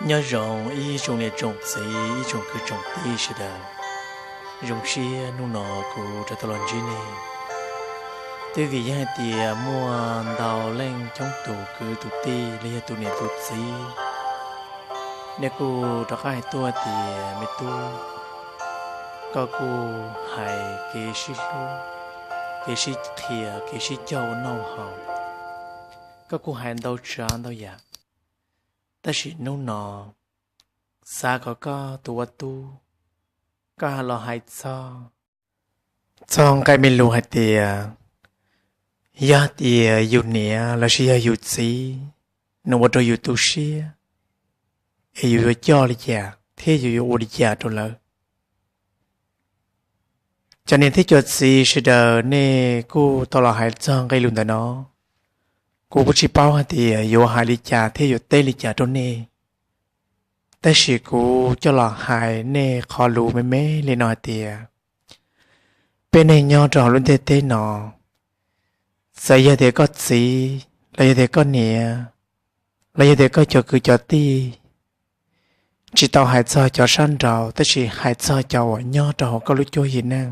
Nyob zoo ib tsoom niam tsoom txiv, ib tsoom kwv tsoom tij sawv daws. Zoo siab hnub no kuv rov tau los ntsib nej. Twb vim yog hais tias muaj ntau leej coob tus kwv tus tij los yog tus niam tus txiv, nej kuj rov qab hais tuaj tias, me tub, koj kuj hais kev sib hlub, kev sib qhia, kev sib coj ua noj haus, koj kuj hais ntau tsav ntau yam. Tab sis hnub no xav kom koj tus ua tub, koj los hais txog, txog nqe me lus hais tias, yog tias yus niam lossis yog yus txiv, nws ua rau yus tu siab, es yus yuav coj li cas thiab yus yuav ua li cas rau lawv. Cov niam thiab cov txiv sawv daws, nej kuj tau los hais txog nqe lus ntawm no. Kuv kuj tsis paub hais tias yuav hais li cas thiab yuav teb li cas rau nej, tab sis kuv coj los hais nej qhov lus me me li no hais tias, peb neeg nyob rau hauv lub ntiaj teb no, txawm yog tias koj txiv, los yog tias koj niam, los yog tias koj cov kwv cov tij, tsis tau hais txog cov sab nraud, tab sis hais txog cov uas nyob rau hauv koj lub cuab yim neej.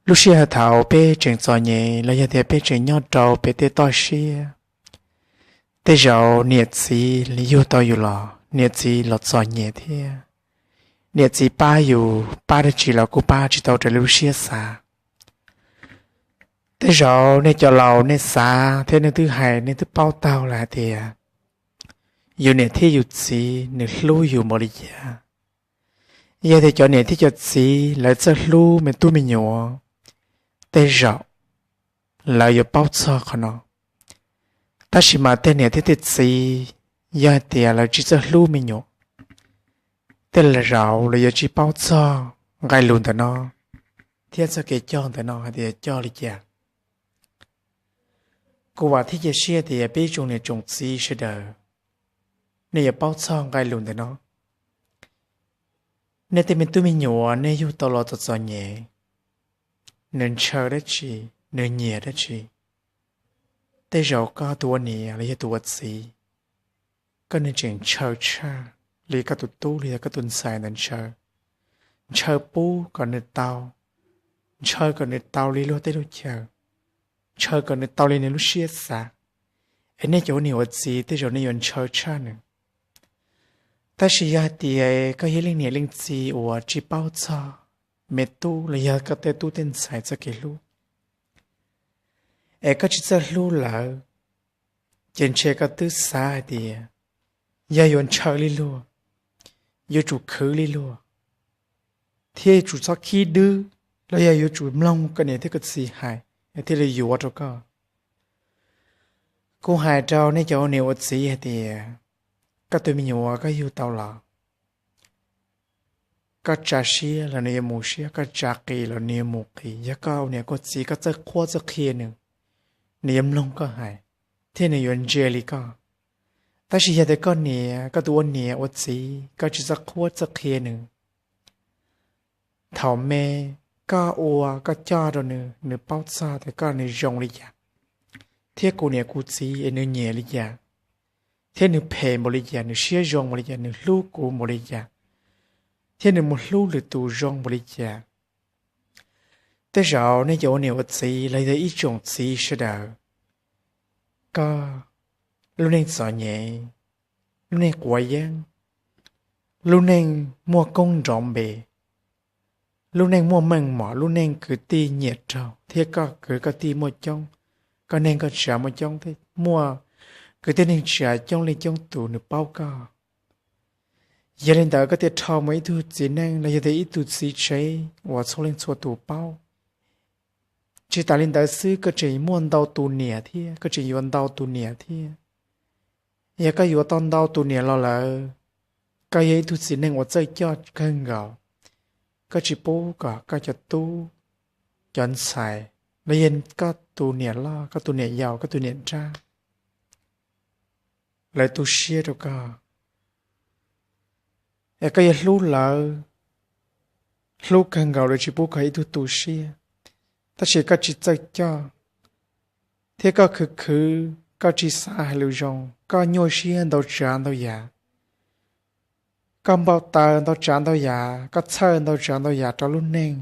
Lub sij hawm thaum peb tseem txom nyem los yog tias peb tseem nyob rau pem tej toj siab, tej zaum niam txiv yug tau yus los niam txiv los txom nyem thiab. Niam txiv pab yus, pab dab tsi los kuj pab tsis tau raws li lub siab xav. Tej zaum nej cov laus nej xav thiab nej twb hais, nej twb paub taug lawm hais tias yus niam thiab yus txiv nws hlub yus npaum li cas. Yog tias cov niam thiab cov txiv lawv txawj hlub me tub me nyuam, tej zaum lawv yuav paub txog qhov no. Tab sis mas tej niam thiab tej txiv, yog hais tias lawv tsis txawj hlub me nyuam, tej zaum lawv yuav tsis paub txog nqe lus ntawm no thiab txoj kev coj ntawm no hais tias coj li cas. Kuv vam thiab cia siab tias peb tsoom niam tsoom txiv sawv daws, nej yuav paub txog nqe lus ntawm no. Nej tej me tub me nyuam nej yug tau los txom txom nyem, nws ntshaw dab tsi, nws nyiam dab tsi? Tej zaum koj tus ua niam los yog tus ua txiv, koj nws tseem ntshaw tshaj li koj tus tub los yog koj tus ntxhais ntawd ntshaw. Ntshaw pub kom nws tau, ntshaw kom nws tau li luag tej lub chaw, ntshaw kom nws tau li nws lub siab xav. Es nej cov ua niam ua txiv tej zaum nej yuav ntshaw tshaj nws. Tab sis yog hais tias koj yog leej niam leej txiv uas tsis paub txog me tub los yog koj tej tub tej ntxhais txoj kev hlub, es koj tsis txawj hlub lawv, ces ntshe koj twb xav hais tias yog yuav ntshaw li luag, yuav tsum khwv li luag, thiab yuav tsum txhob khib dwb, los yog yuav tsum mloog koj niam thiab koj txiv hais thiaj li yuav rau koj. Kuv hais rau nej cov ua niam ua txiv hais tias, koj tus me nyuam koj yug tau los, koj tsa siab los nws yuav mus siab, koj tsa qis los nws yuav mus qis. Yog koj ua niam koj txiv koj txawj qhuab txawj qhia nws, nws yuav mloog koj hais, thiab nws yuav ntse li koj. Tab sis yog tias koj niam, koj tus ua niam ua txiv koj tsis txawj qhuab txawj qhia nws, thaum me koj ua koj coj rau nws, nws paub txog tias koj nws zoo li cas, thiab kuv niam kuv txiv es nws nyiam li cas, thiab nws phem npaum li cas, nws siab zoo npaum li cas, nws hlub kuv npaum li cas, thiab nws mus hlub lwm tus zoo npaum li cas. Tej zaum nej cov ua niam ua txiv los yog ib tsoom txiv sawv daws, koj lub neej txom nyem, lub neej quav yeeb, lub neej muaj koob nrov npe, lub neej muaj meej mom, lub neej kwv tij nyiam raug thiab koj kwv koj tij muaj coob, koj neej koj tsav muaj coob, muaj kwv tij neej tsa coob leej coob tus nws paub koj. Yog li ntawd koj thiaj rho mus ib tug txiv neej los yog tias ib tug txiv tsev uas txhua leej txhua tus paub. Tsis tas li ntawd xwb, koj tseem muaj ntau tus niam thiab, koj tseem yuav ntau tus niam thiab. Yog koj yuav tau ntau tus niam los lawm, koj yog ib tug txiv neej uas txawj coj kawg nkaus, koj tsis pub kom koj cov tub, cov ntxhais, los yog koj tus niam loj, koj tus niam yau, koj tus niam nrab, lawv tu siab rau koj. Es koj yuav hlub lawv, hlub kawg nkaus lawv tsis pub koj ib tug tu siab, tab sis koj tsis txawj coj, thiab koj khwv khwv, koj tsis xav hais lus zoo, koj nyuaj siab ntau tsav ntau yam, Koj npau taws ntau tsav ntau yam, koj txhawj ntau tsav ntau yam rau lub neej,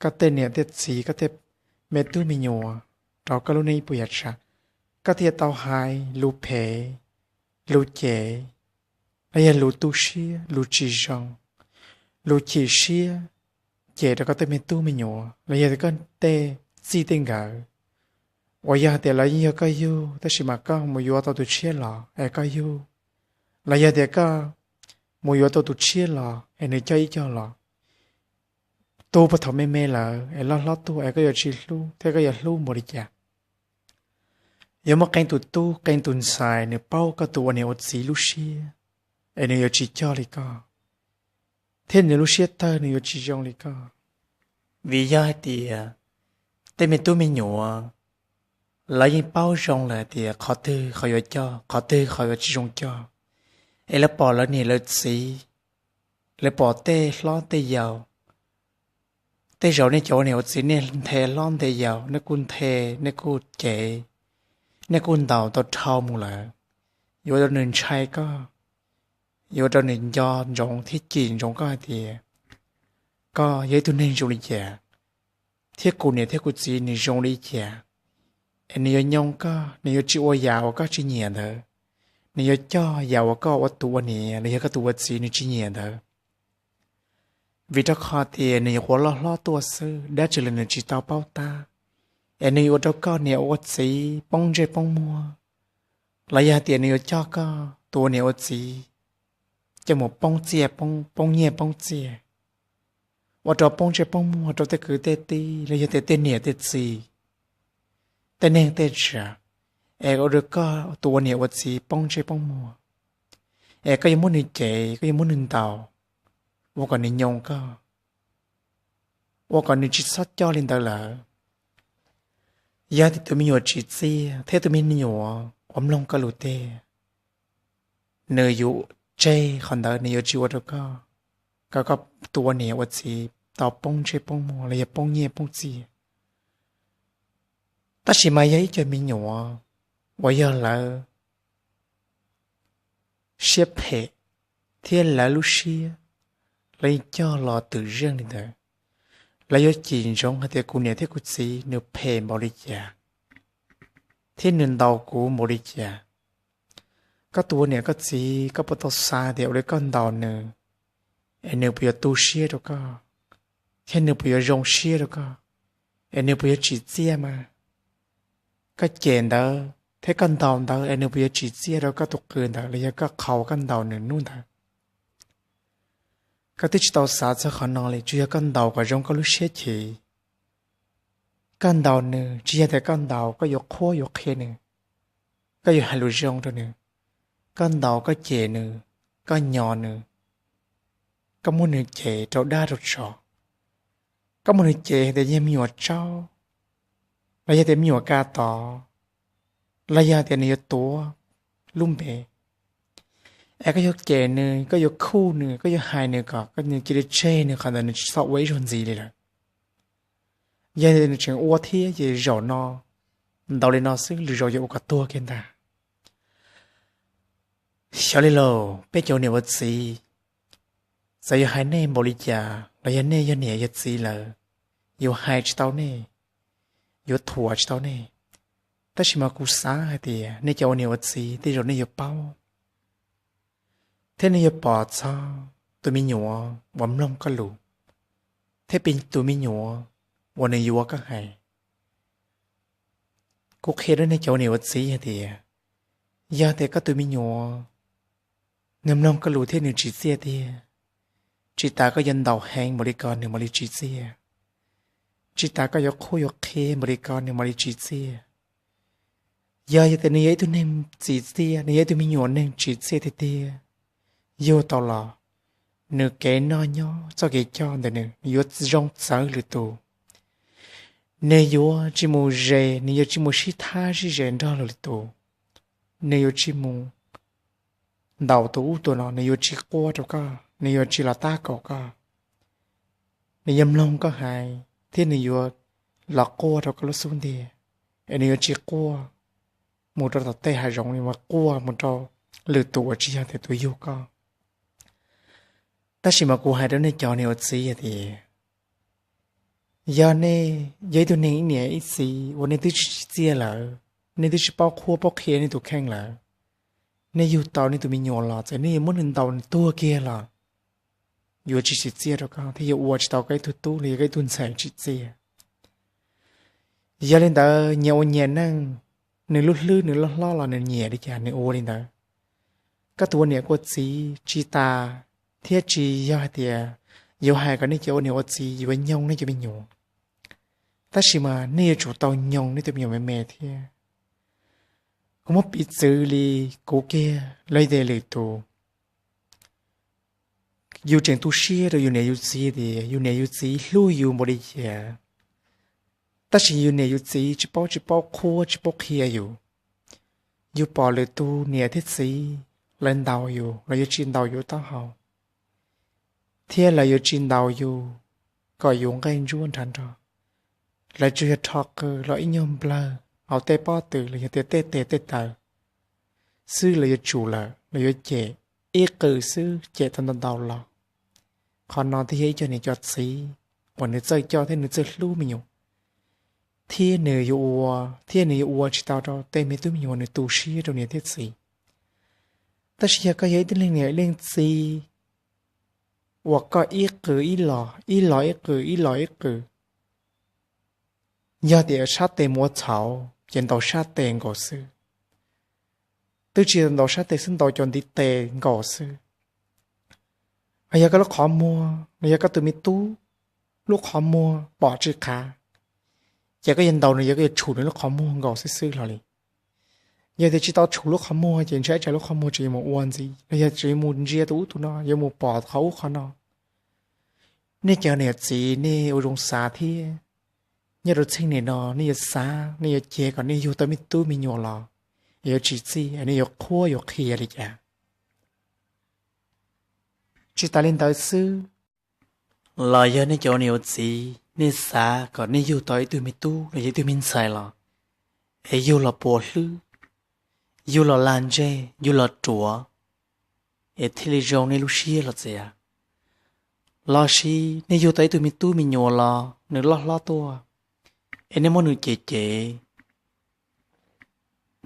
koj tej niam tej txiv, koj tej me tub me nyuam, rau koj lub neej ib puas yam tsav, koj thiaj tau hais lus phem, lus cem, los yog lus tu siab, lus tsis zoo, lus chim siab, cem rau koj tej me tub me nyuam los yog tias koj tej txij tej nkawm, uas yog tias lawv yeej yog koj yug tab sis mas koj mus yuav tau tus tshiab los es koj yug, los yog tias koj mus yuav tau tus tshiab los es nws coj ib co los tu puag thaum me me lawm es loj hlob tuaj es koj yuav tsis hlub thiab koj yuav hlub npaum li cas? Yuav muaj qee tus tub qee tus ntxhais nws paub koj tus ua niam ua txiv lub siab, es nws yuav tsis coj li koj, thiab nws lub siab tawg nws yuav tsis zoo li koj. Vim yog hais tias tej me tub me nyuam, lawv yeej paub zoo lawm tias qhov twg qhov yuav coj, qhov twg qhov yuav tsis zoo coj, es lawv pom lawv niam lawv txiv, lawv pom tej hlob tej yau. Tej zaum nej cov ua niam ua txiv nej nthe hlob nthe yau, nej kuj nthe, nej kuj cem, nej kuj ntaus tau dhau mus lawm, yuav ua rau nws ntshai koj, yuav ua rau nws nco ntsoov thiab cim ntsoov koj hais tias koj yog ib tug neeg zoo li cas, thiab kuv niam thiab kuv txiv nws zoo li cas, es nws yuav nyoo koj, nws yuav tsis ua yam uas koj tsis nyiam ntawd, nws yuav coj yam uas koj ua tus ua niam los yog koj tus ua txiv nws tsis nyiam ntawd. Vim rau qhov tias nws nyuam qhuav loj hlob tuaj xwb, dab tsi los nws tsis tau paub tab, es nws yuav ua rau koj niam ua txiv poob ntsej poob muag, los yog hais tias nws yuav coj koj tus ua niam ua txiv coj mus poob txiaj poob nyiaj poob txiaj, ua rau poob ntsej poob muag rau tej kwv tej tij los yog tias tej niam tej txiv, tej neeg tej tsav, es ua rau koj tus ua niam ua txiv poob ntsej poob muag, es koj yuav muab nws cem, koj yuav muab nws ntaus, ua kom nws nyoo koj, ua kom nws tsis txhob coj li ntawd lawm. Yog tias tus me nyuam tsim txiaj thiab tus me nyuam uas mloog koj lus tiag, nws yuav tseg qhov ntawd, nws yuav tsis ua rau koj, kom koj tus ua niam ua txiv tau poob ntsej poob muag los yog poob nyiaj poob txiaj. Tab sis mas yog ib co me nyuam uas yog lawv siab phem thiab lawv lub siab, lawv yeej coj los twm zeej li ntawd, lawv yuav cim ntsoov hais tias kuv niam thiab kuv txiv nws phem npaum li cas, thiab nws ntaus kuv npaum li cas. Koj tus ua niam koj txiv, koj puas tau xav tias ua li koj ntaus nws, es nws puas yuav tu siab rau koj, thiab nws puas yuav zoo siab rau koj, es nws puas yuav tsim txiaj mas? Koj cem ntawd thiab koj ntaus ntawd es nws puas yuav tsim txiaj rau koj tus qw ntawd los yog koj qhau koj ntaus nws hnub ntawd? Koj twb tsis tau xav txog qhov no li, tsuas yog koj ntaus kom zoo koj lub siab chim. Koj ntaus nws tsis yog tias koj ntaus koj yuav qhuab yuav qhia nws, koj yuav hais lus zoo rau nws. Koj ntaus koj cem nws, koj nyos nws, koj muab nws cem rau dab rau tsov, koj muab nws cem tias yog me nyuam tsaub, los yog tias me nyuam ka tod, los yog tias nws yuav tuav lub npe, es koj yuav cem nws, koj yuav khuj nws, koj yuav hais nws kom nws cia li tseg nws qhov ntawd, nws tsis txhob ua ib zaug ntxiv li lawm. Yog nws tseem ua thiab ces zaum no ntaus li no xwb, lwm zaus yuav ua kom tuag kiag ntag. Xyov li lauj, peb cov niam ua txiv, txawm yog hais nej npaum li cas los yog nej yog niam yog txiv lawm, yuav hais tsis tau nej, yuav thuam tsis tau nej. Tab sis mas kuv xav hais tias nej cov ua niam ua txiv tej zaum nej yuav paub, thiab nej yuav pom txog tus me nyuam uas mloog koj lus, thiab tus me nyuam uas nws yuav koj hais. Kuv qhia rau nej cov ua niam ua txiv hais tias, yog tias koj tus me nyuam nws mloog koj lus thiab nws tsim txiaj tiag, tsis tas koj yuav ntaus heev npaum li ko nws mam li tsim txiaj, tsis tas koj yuav qhuab yuav qhia npaum li ko nws mam li tsim txiaj. Yog, yog tias nws yog ib tug neeg tsim txiaj, nws yog ib tug me nyuam neeg tsim txiaj tiag tiag, yug tau los, nws kev noj nyob txoj kev coj ntawm nws yuav zoo txawv lwm tus. Nws yuav tsis mus ze, nws yuav tsis mus sib thab sib ze nrog lwm tus. Nws yuav tsis mus ntaus tus ub tus no, nws yuav tsis quaj rau koj, nws yuav tsis los tab kaum koj. Nws yuav mloog koj hais thiab nws yuav los quaj rau koj lub xub ntiag, es nws yuav tsis quaj mus rau tom tej hav zoov, nws yuav quaj mus rau lwm tus uas tsis yog tias tus yug koj. Tab sis mas kuv hais rau nej cov niam ua txiv hais tias, yog nej yog ib tug neeg ib niam ib txiv uas nej twb tsis tsim txiaj lawm, nej twb tsis paub qhuab paub qhia nej tus kheej lawm, nej yug tau nej tus me nyuam los txawm nej yuav muab nws ntaus nws tuag kiag los yuav tsis tsim txiaj rau koj thiab yuav ua tsis tau koj ib tug tub los yog koj ib tug ntxhais tsim txiaj. Yog li ntawd nyias ua nyias neej, nws lub hlwb nws loj hlob los nws nyiam li cas nws ua li ntawd. Koj tus ua niam ua txiv tsis tas thiab tsis yog hais tias yuav hais kom nej cov ua niam ua txiv yuav nyoog nej cov me nyuam, tab sis mas nej yuav tsum tau nyoog nej tus me nyuam me me thiab. Kuv muab piv txwv li kuv kiag los yog tias lwm tus, yus tseem tu siab rau yus niam yus txiv tias yus niam yus txiv hlub yus npaum li cas, tab sis yus niam yus txiv tsis paub tsis paub qhuab tsis paub qhia yus. Yus pom lwm tus niam thiab txiv lawv ntaus yus los yuav tsis ntaus yus taub hau, thiab lawv yuav tsis ntaus yus kom yus nqaij ntsuab nrhav nrog. Lawv tsuas yog rho qw los ib nyuag nplawg hauv tej pob tw los yog tias tej tes tej taw xwb los yuav tsum lawm los yuav cem ib qw xwb cem tau ntau ntau los. Qhov no thiaj yog ib co niam cov txiv uas nws txawj coj thiab nws txawj hlub me nyuam, thiab nws yuav ua, thiab nws yuav ua tsis tau rau tej me tub me nyuam nws tu siab rau niam thiab txiv. Tab sis yog koj yog ib tug leej niam leej txiv uas koj ib qw ib los ib los ib qw ib los ib qw, yog tias sab tes mus ua txhaum ces ntaus sab tes nkaus xwb, twb tsis ntaus sab tes xwb ntaus cov ntiv tes nkaus xwb. Yog koj lub qhov muag los yog koj tus me tub lub qhov muag pom tsis qab, ces koj yuav ntaus nws, yog koj yuav tshum nws lub qhov muag nkaus xwb xwb hlo li. Yog tias tsis tau tshum lub qhov muag ces ntshai tsam lub qhov muag tseem yuav mus ua ntxiv los yog tseem yuav mus ntsia tus ub tus no, yuav mus pom qhov ub qhov no. Nej cov niam txiv nej ua zoo xav thiab, nyob rau txheej niam no nej yuav xav, nej yuav cia kom nej yug tau me tub me nyuam los yuav tsis txij, nej yuav qhuab yuav qhia li cas. Tsis tas li ntawd xwb, los yog nej cov niam ua txiv nej xav kom nej yug tau ib tug me tub los yog ib tug me ntxhais los, es yug los puas hlwb, yug los lag ntseg, yug los ruam, es thiaj li zoo nej lub siab los txias. Los sis nej yug tau ib tug me tub me nyuam los nws loj hlob tuaj, es nej muab nws cem cem,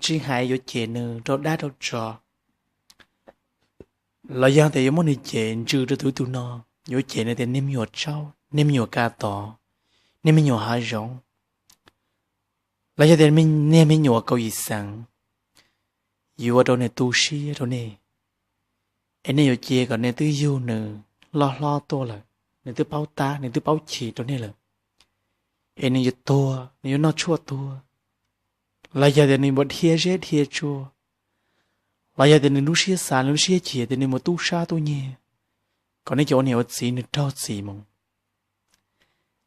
tsis hais yuav cem nws rau dab rau tsov, los yog tias yuav muab nws cem ntsws rau tus ub tus no, yuav cem nws tias niag me nyuam tsaub, niag me nyuam ka tod, niag me nyuam hav zoov, los yog tias niag me nyuam kaus yim xeev, yuav ua rau nws tu siab rau nej. Es nej yuav cia kom nej twb yug nws loj hlob tuaj lawm, nws twb paub tab nws twb paub chim rau nej lawm, es nws yuav tuag nws yuav noj tshuaj tuag, los yog tias nws mus dhia zeb dhia tsuag, los yog tias nws lub siab xav nws lub siab chim tias nws mus tub sab tub nyiag, kom nej cov ua niam ua txiv nws raug txim mus.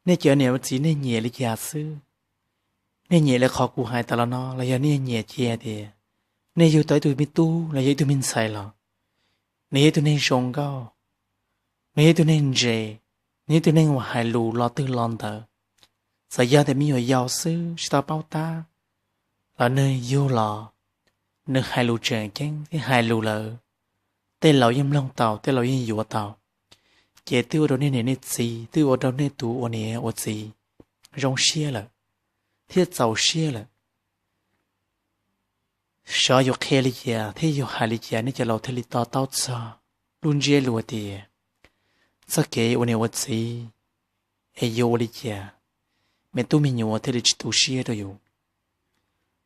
Nej cov niam ua txiv nej nyiam li cas xwb, nej nyiam li qhov kuv hais tas los no los yog nej nyiam cia tias nej yug tau ib tug me tub los yog ib tug me ntxhais los nws yog ib tug neeg zoo nkauj, nws yog ib tug neeg ntse, nws yog ib tug neeg uas hais lus los twg los ntawd, txawm yog tias me nyuam yaus xwb tsis tau paub tab, los nws yug los nws hais lus tseem ceeb thiab hais lus lawm, tej laus yeej mloog tau tej laus yeej yuav tau, ces twb ua rau nej niam nej txiv twb ua rau nej tus ua niam ua txiv zoo siab lawm thiab txaus siab lawm. Xyov yus qhia li cas thiab yus hais li cas nej cov laus thiaj li to taub txog lub ntsiab lus tias txoj kev ua niam ua txiv es yuav ua li cas me tub me nyuam thiaj li tsis tu siab rau yus.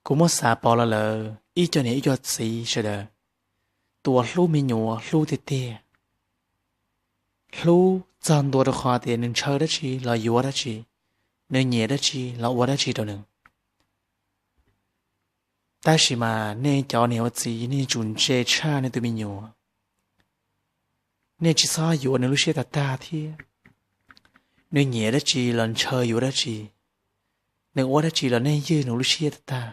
Kuv muab xav pov los lawm ib co niam ib co txiv sawv daws, tus uas hlub me nyuam hlub tiag tiag, hlub txog ntua rau qhov tias nws ntshaw dab tsi los yuav dab tsi, nws nyiam dab tsi los ua dab tsi rau nws. Tab sis mas nej cov niam ua txiv nej yuav tsum ntse tshaj nej tus me nyuam. Nej tsis txhob yuav nws lub siab tag tag thiab. Nws nyiam dab tsi los ntshaw yuav dab tsi, nws ua dab tsi los nej ywj nws lub siab tag tag.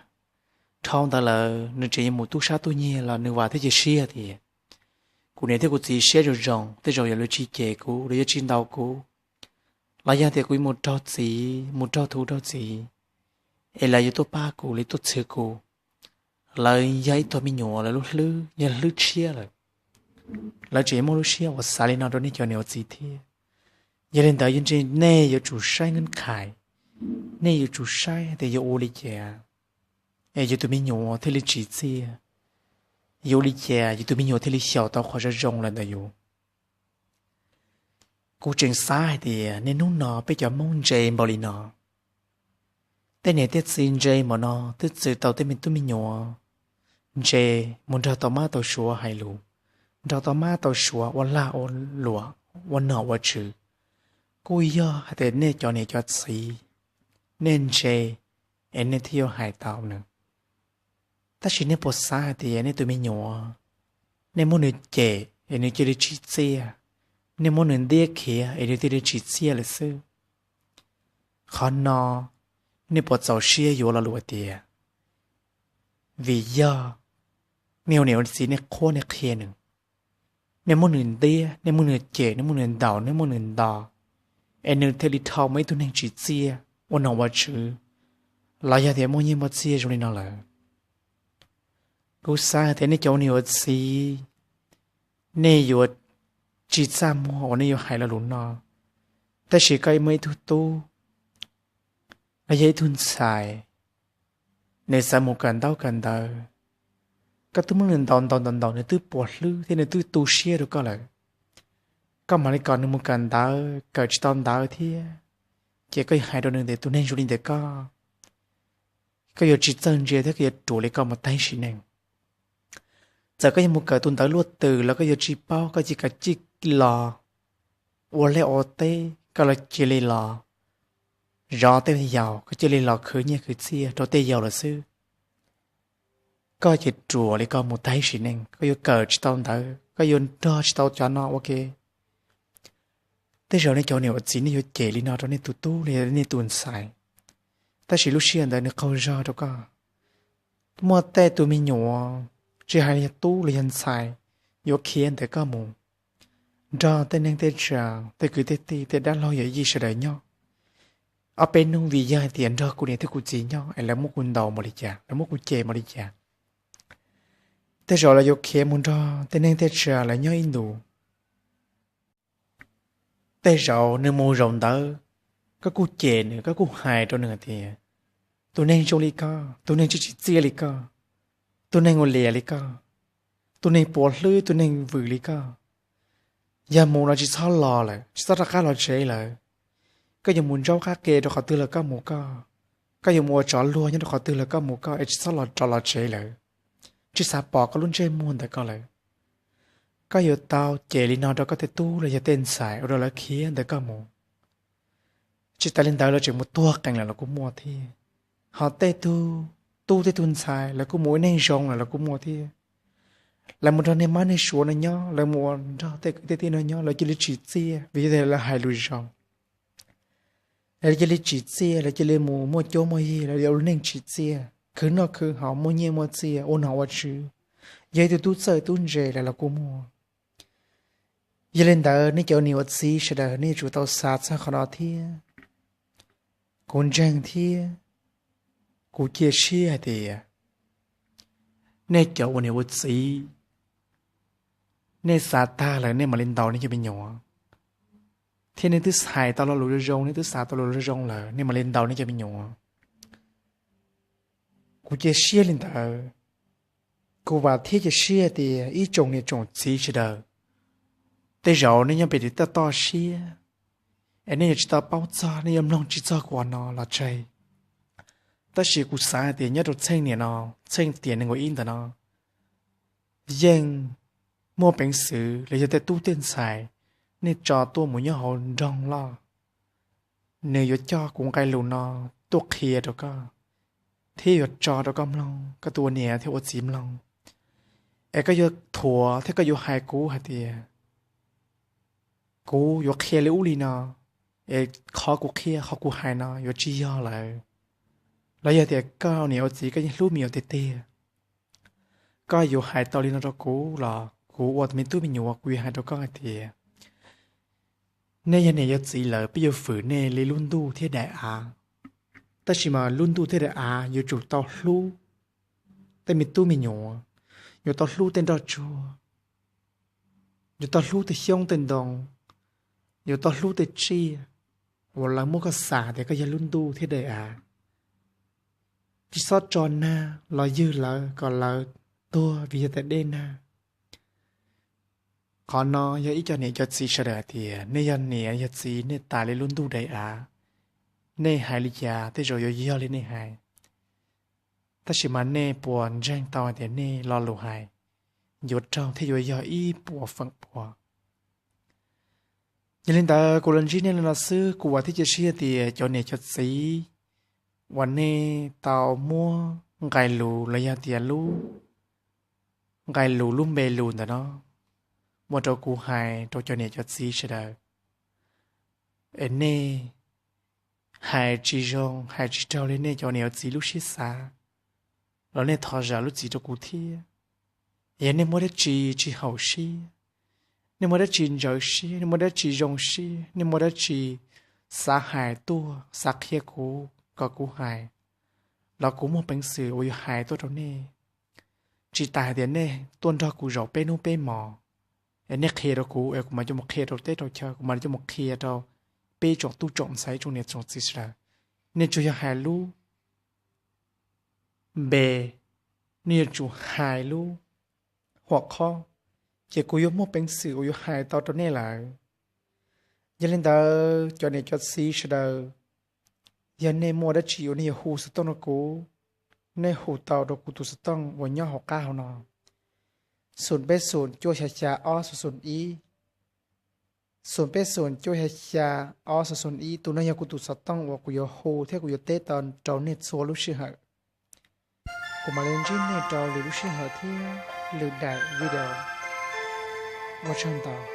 Dhau ntawd lawm nws tseem yuav mus tub sab tub nyiag los nws vam thiab cia siab tias kuv niam thiab kuv txiv siab zoo zoo, tej zaum yog lawv tsis cem kuv los yuav tsis ntaus kuv, los yog tias kuv yuav mus raug txim mus raug tub raug txim, es lawv yuav tuaj pab kuv li tuaj txhwv kuv. Lawv yog ib tug me nyuam lawv lub hlwb yog hlwb tshiab lawm. lawv tseem muaj lub siab uas xav li no rau nej cov niam ua txiv thiab. Yog li ntawd, yog nej yuav tsum saib nkeeb khais, nej yuav tsum saib tias yuav ua li cas, es yus tus me nyuam thiaj li tsim txiaj, yuav ua li cas yus tus me nyuam thiaj li xyaum tau qhov zoo zoo lawm ntawm yus. Kuv tseem xav hais tias niaj hnub no peb cov Hmoob ntse npaum li no, tej niam tej txiv ntse npaum no twb txwm tau tej me tub me nyuam ntse mus nrog tau mab tau suav hais lus, nrog tau mab tau suav ua lag ua luam, ua nom ua tswv. Kuj yog hais tias nej cov niam cov txiv, nej ntse es nej thiaj yuav hais tau nws. Tab sis nej puas xav hais tias nej tus me nyuam, nej muab nws cem es nws cia li tsim txiaj, nej muab nws ntiab khiav es nws cia li tsim txiaj lawm xwb? Qhov no nej puas txaus siab yuav lo lus hais tias vim yog nej ua niam ua txiv nej qhuab nej qhia nws, nej muab nws ntiab, nej muab nws cem, nej muab nws ntaus, nej muab nws nto, es nws thiaj li dhau mus ib tug neeg tsim txiaj ua nom ua tswv, los yog tias muaj nyiaj muaj txiaj zoo li no lawm? Kuv xav hais tias nej cov ua niam ua txiv, nej yuav tsis txaj muag uas nej yuav hais lo lus no. Tab sis koj muaj ib tug tub los yog ib tug ntxhais, nws xav mus kawm ntaub kawm ntawv, koj twb muab nws ntaus ntaus ntaus ntaus, nws twb puas hlwb thiab nws twb tu siab rau koj lawm, koj mam li kom nws mus kawm ntawv, kawm tsis tau ntawv thiab, ces koj yuav hais rau nws tias tus neeg zoo li ntawm koj, koj yuav tsis txawj ntse thiab koj yuav ruam li koj mus tag sim neej. Txawm koj yuav mus kawm tus ntawv luaj twg los koj yuav tsis paub, koj cia li los ua liaj ua teb, koj los cia li los zov tej yau, koj cia li los khwv nyiaj khwv txiaj rau tej yau lawm xwb. Koj ces ruam li koj mus tag sim neej, koj yuav kawm tsis tau ntawv, koj yuav nrog tsis tau cov no ua ke. Tej zaum nej cov niam ua txiv nej yuav cem li no rau nej tus tub los yog nej tus ntxhais, tab sis lub sij hawm ntawd nws qaug zog rau koj. Muaj tej tus me nyuam, tsis hais yog tub los yog ntxhais, yuav khiav ntawm koj mus nrog tej neeg tej tsav, tej kwv tej tij, tej dab laug yawm yij sawv daws nyob. Ob peb hnub vim yog hais tias nrog kuv niam thiab kuv txiv nyob es lawv muab kuv ntaus npaum li cas, lawv muab kuv cem npaum li cas, tej zaum lawv yuav khiav mus nrog tej neeg tej tsav lawv nyob ib ntus. Tej zaum nws mus zaum ntawd, koj kuj cem nws, koj kuj hais rau nws tias tus neeg zoo li koj, tus neeg tsis tsim txiaj li koj, tus neeg ua liam li koj, tus neeg puas hlwb, tus neeg vwm li koj, yog mus los tsis txhob los lawm, tsis txhob rov qab los tsev lawm. Koj yuav mus ntsaub qab ke rau qhov twg los koj mus koj, koj yuav mus ua tsov luag nyob rau qhov twg los koj mus koj, es tsis txhob los rov los tsev lawm. Tsis xav pom koj lub ntsej muag ntawm koj lawm. Koj yuav tau cem li no rau koj tej tub los yog tej ntxhais ua rau lawv khiav ntawm koj mus. Tsis tas li ntawd lawv tseem mus tuag qees lawm los kuj muaj thiab. Ho tej tug tub tej tug ntxhais lawv kuj mus ua neej zoo lawm los kuj muaj thiab. Lawv mus nrog niag mab niag suav no nyob, lawv mus ua nrog tej kwv tej tij no nyob, lawv cia li tsim txiaj vim yog tias lawv hais lus zoo. Lawv cia li tsim txiaj, lawv cia li mus muaj cuab muaj yig, lawv ua neej tsim txiaj, khwv noj khwv haus, muaj nyiaj muaj txiaj, ua nom ua tswv, yog ib tug tub txawj tub ntse lawm los kuj muaj. Yog li ntawd nej cov ua niam ua txiv sawv daws nej yuav tsum tau xav txog qhov no thiab. Kuv ntseeg thiab kuv cia siab hais tias nej cov ua niam ua txiv, nej xav tag lawm nej mam li ntaus nej cov me nyuam, thiab nej twb hais tau lo lus zoo zoo, nej twb xav tau lo lus zoo zoo lawm nej mam li ntaus nej cov me nyuam. Kuv cia siab li ntawd. Kuv vam thiab cia siab tias ib tsoom niam tsoom txiv sawv daws, tej zaum nej nyob pem tim toj toj siab, es nej yuav tsis tau paub txog, nej yuav mloog tsis txog kuv qhov no los tseg. Tab sis kuv xav hais tias nyob rau txheej niam no, txheej tiam nees nkaum ib ntawm no, yeej muaj peev xwm los yog tej tub tej ntxhais, nej tso tuaj mus nyob hauv nroog loj, nws yuav coj kuv nqe lus no tuaj qhia rau koj, thiab yuav tso rau koj mloog, koj tus ua niam thiab ua txiv mloog. Es koj yuav thuam thiab koj yuav hais kuv hais tias kuv yuav qhia li ub li no, es qhov kuv qhia qhov kuv hais no yuav tsis yog lawm. Los yog tias koj niam ua txiv koj yeej hlub me nyuam tiag tiag, koj yuav hais tau li no rau kuv los kuv ua me tub me nyuam kuv yuav hais rau koj hais tias nej yog niam yog txiv lawm peb yuav fwm nej li lub ntuj thiab daim av. Tab sis mas lub ntuj thiab daim av yuav tsum tau hlub tej me tub me nyuam, yuav tau hlub tej nroj tsuag. Yuav tau hlub tej xyoob tej ntoo, yuav tau hlub tej tsiaj uas lawv muab koj xav tias koj yog lub ntuj thiab daim av. Tsis txhob tso nag los ywg lawv kom lawv tuag vim yog tej dej nag. Qhov no yog ib co niam cov txiv sawv daws hais tias nej yog niam yog txiv nej tas li lub ntuj daim av, nej hais li cas tej zaum yuav yog li nej hais. Tab sis mas nej puas ntseeg tau hais tias nej lo lus hais yuav raug thiab yuav yog ib puas feem pua? Yog li ntawd kuv los ntsib nej li no xwb, kuv vam thiab cia siab tias cov niam cov txiv uas nej tau muab nqai lus los yog tias lub nqai lus lub npe lus ntawm no ua rau kuv hais rau cov niam cov txiv sawv daws, es nej hais tsis zoo hais tsis raug li nej cov niam cov txiv lub siab xav los nej thov zam lub txim rau kuv thiab. Yog nej muaj dab tsi tsis haum siab, nej muaj dab tsi ntxhov siab, nej muaj dab tsi zoo siab, nej muaj dab tsi xav hais tuaj xav qhia kuv kom kuv hais, los kuv muaj peev xwm uas yuav hais tuaj rau nej. Tsis tas hais tias nej tuaj nrog kuv zaum peb hnub peb hmos, es nej qhia rau kuv es kuv mam coj mus qhia rau teb rau chaw, kuv mam li coj mus qhia rau peb tsoom tub tsoom ntxhais tsoom niam tsoom txiv sawv daws. Nej tsuas yog hais lub npe, nej yuav tsum hais lub huam qhob, ces kuv yuav muaj peev xwm uas yuav hais tau rau nej lawm. Yog li ntawd cov niam cov txiv sawv daws, yog nej muaj dab tsi uas nej yuav hu xov tooj rau kuv, nej hu tau rau kuv tus xov tooj uas nyob hauv qab hauv no, xoom peb xoom cuaj xya xya ob xoom xoom ib, xoom peb xoom cuaj xya xya ob xoom xoom ib. Tus no yog kuv tus xov tooj uas kuv yuav hu thiab kuv yuav teb tau rau nej txhua lub sij hawm. Kuv mam li ntsib nej rau lwm lub sij hawm thiab lwm daim video. Ua tsaug ntau.